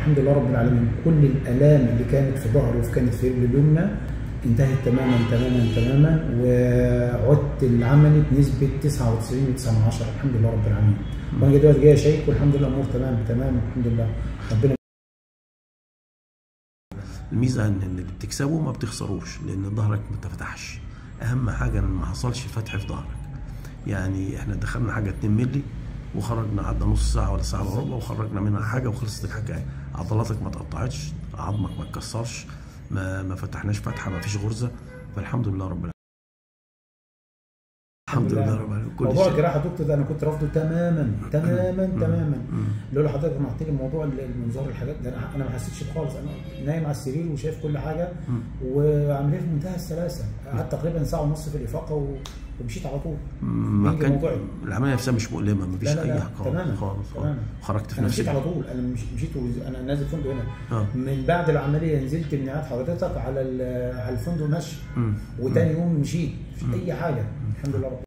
الحمد لله رب العالمين. كل الالام اللي كانت في ظهري وكانت في رجلي اليمنى انتهت تماما تماما تماما، وعدت العملي بنسبة 99.9 الحمد لله رب العالمين. وانا دلوقتي جاي اشيك والحمد لله الامور تمام تمام الحمد لله ربنا. الميزة ان اللي بتكسبه ما بتخسروش، لان ظهرك ما اتفتحش. اهم حاجة ان ما حصلش فتح في ظهرك. يعني احنا دخلنا حاجة 2 مللي وخرجنا، عدى نص ساعة ولا ساعة الا ربع وخرجنا منها حاجة وخلصت الحكاية. عضلاتك ما اتقطعتش، عظمك ما اتكسرش، ما فتحناش فتحه، ما فيش غرزه، فالحمد لله رب العالمين. الحمد لله رب العالمين. كل موضوع الجراحة دكتور ده انا كنت رافضه تماما تماما تماما. لولا حضرتك قنعت لي موضوع المنظار الحاجات ده انا ما حسيتش بخالص. انا نايم على السرير وشايف كل حاجة وعملية في منتهى السلاسة. قعدت تقريبا ساعة ونص في الافاقه ومشيت على طول. ما كان العملية نفسها مش مؤلمة، ما فيش اي حاجة خالص خالص. خرجت في نفسي، مشيت على طول. انا مشيت انا نازل فندق هنا. من بعد العملية نزلت من عند حضرتك على الفندق ماشي، وتاني يوم مشيت مش اي حاجة الحمد لله رب.